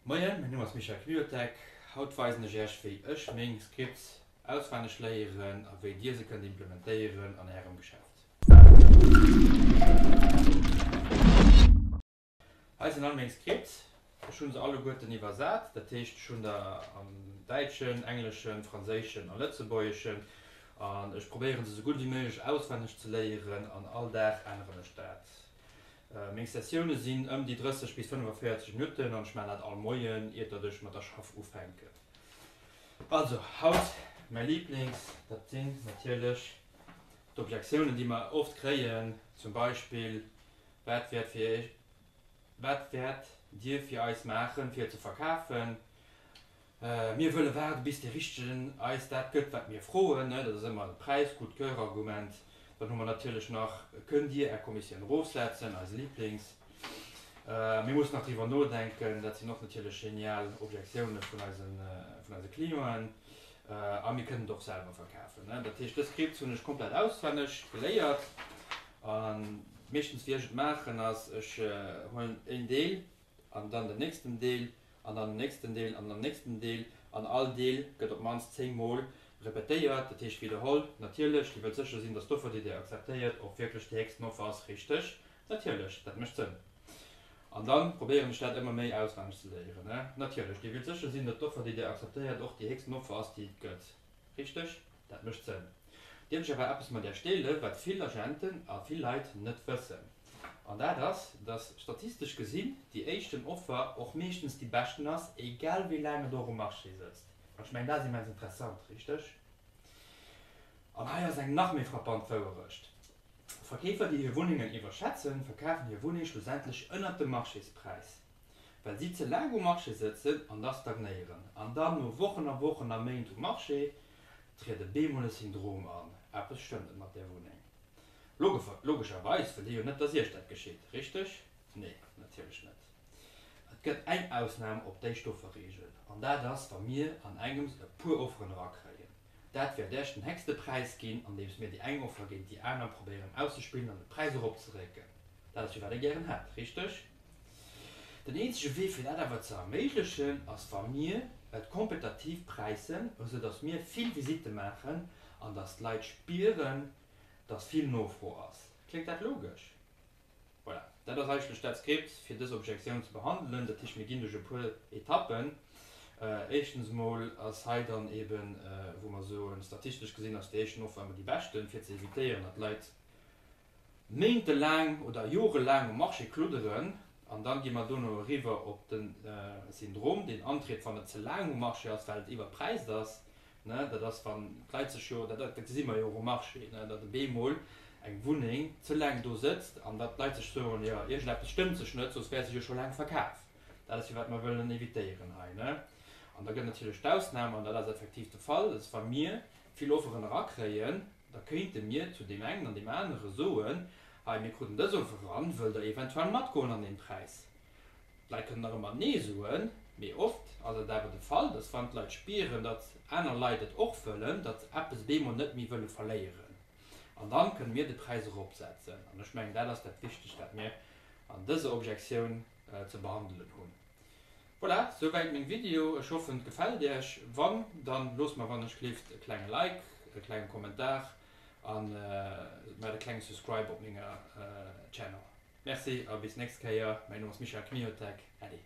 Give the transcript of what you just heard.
Moien, mäin Numm ass Michel Kmiotek. Haut weisen ech Iech wéi ech meng Scripts auswenneg léieren a wéi dir se kënnt implementéieren an ärem Geschäft. Hei sinn all meng Scripts. Ech hunn se alleguerten iwwersat, dat heescht ech hunn der am Däitschen, Engleschen, Franséischen a Lëtzebuergeschen an ech probéieren se sou gutt wéi méiglech auswenneg ze léieren an all Dag änneren ech dat. Meng Sessioune sinn ëm déi 30 bis 45 Minutten an ech maachen dat all Moien, iert datt ech mat der Schaff ufänken. Also, haut mäi Liiblings, dat sinn natierlech d'Objektiounen, déi mer oft kréien, zum Beispill, Wat wäert fir wat wäert Dir fir eis maachen, fir et ze verkafen? Mir wëlle waarde bis dee Richtegen eis dat gëtt, wat mir froen. Dat ass ëmmer de Präis, Coup de cœur Argument. Dann hu mer natierlech nach, Kënnt Dir Är Kommissioun erofsetzen, eise Lieblings. Mir mussen nach driwwer nodenken. Dat sinn och natierlech genial Objektioune vun eise Clienten. A mir kënnen et och selwer verkafen. Dat heescht, dës Skripts hunn ech komplett auswenneg geléiert. A meeschtens, wéi ech et maachen, ass, ech huelen een Deel an dann den nächsten Deel an dann den nächsten Deel an dann den nächsten Deel an all Deel gëtt op d'mannst 10 Mol repetéiert, dat heescht widderholl. Natierlech, Dir wëllt sécher sinn, dass d'Offer, déi Dir akzeptéiert, och wierklech déi héchsten Offer ass, richteg? Natierlech, dat mécht Sënn. An dann probéieren ech dat ëmmer méi auswenneg ze léieren. Natierlech, Dir wëllt sécher sinn, datt d'Offer, déi Dir akzeptéiert, och déi héchsten Offer ass, déi et gëtt, richteg? Dat mécht Sënn. Dierf ech awer eppes mat Iech deelen, wat vill Agenten a vill Leit net wëssen? An dat ass, dass statistesch gesinn déi éischten Offer och meeschtens déi beschten ass, egal wéi laang et och um Marché sëtzt. An ech mengen, dat ass immens interessant, richteg? An hei ass eng nach méi frappant Wouerecht, Verkeefer, déi hir Wunnengen iwwerschätzen, verkafen hir Wunneng schlussendlech ënnert dem Marchéspräis, well si ze laang um Marché sëtzen an da stagnéieren. An dann, no Wochen a Wochen a Méint um Marché, triede bemol e Syndrom an, eppes stëmmt net mat där Wunneng. Logescherweis wëllt Dir jo net, dass Iech dat geschitt, richteg? Nee, natierlech net. Et gëtt eng Ausnam op déi Stoffereegel, an dat ass, wa mir an engems e puer Offeren erakréien. Dat wäert Iech den héchste Präis ginn, andeems mir déi eng Offer géint déi aner probéieren auszespillen an de Präis eropzerécken. Dat ass jo, wat Der gären hätt, richteg? Den eenzege Wee, fir dat awer ze erméiglechen, ass, wa mir et kompetativ präissen, esou dass mir vill Visitte maachen an dass d'Leit spieren, dass vill Nofro ass. Kléngt dat logesch? Voilà, dat ass eigentlech dat Skript, fir dës Objektioun ze behandelen. Dat heescht, mir ginn duerch e puer Etappen. Éischtens emol ass hei dann eeben, wou mer soen, statistesch gesinn ass déi éischten Offer ëmmer déi beschten, fir ze evitéieren, datt Leit méintelaang oder jorelaang um Marché kludderen. An dann gi mer dono eriwwer op de Syndrom, deen antritt, wann et ze laang um Marché ass, well et iwwerpräist ass. Ne, dat ass, wann d'Leit sech jo, dat dat gesi mer jo och um Marché, ne, datt op eemol eng Wunneng ze laang do sëtzt an datt d'Leit sech soen, jo, iergendeppes stëmmt sech net, soss wär se jo scho laang verkaf. Dat ass jo, wat mer wëllen evitéieren hei, ne. An da gëtt natierlech d'Ausnam, an dat ass effektiv de Fall, dass wa mir vill Offeren erakréien, da kéinte mir zu deem engen an deem anere soen, hei, mir kruten dës Offer eran, wëllt Der eventuell matgoen an deem Präis? D'Leit kënnen nach ëmmer Nee soen, mee oft ass et awer de Fall, dass wann d'Leit spieren, datt aner Leit et och wëllen, datt se eppes op eemol net méi wëlle verléieren. An dann kënne mir de Präis eropsetzen. An ech mengen, dat ass dat Wichtegst, wat mir an dëser Objektioun ze behandelen hunn. Voilà, souwäit meng Video. Ech hoffen, et gefält Iech. Wann, dann loosst mer wannechgelift e klenge Like, e klenge Kommentar a maacht e klenge Subscribe op menger Channel. Merci a bis nächst Kéier. Mäin Numm ass Michael Kmiotek. Äddi.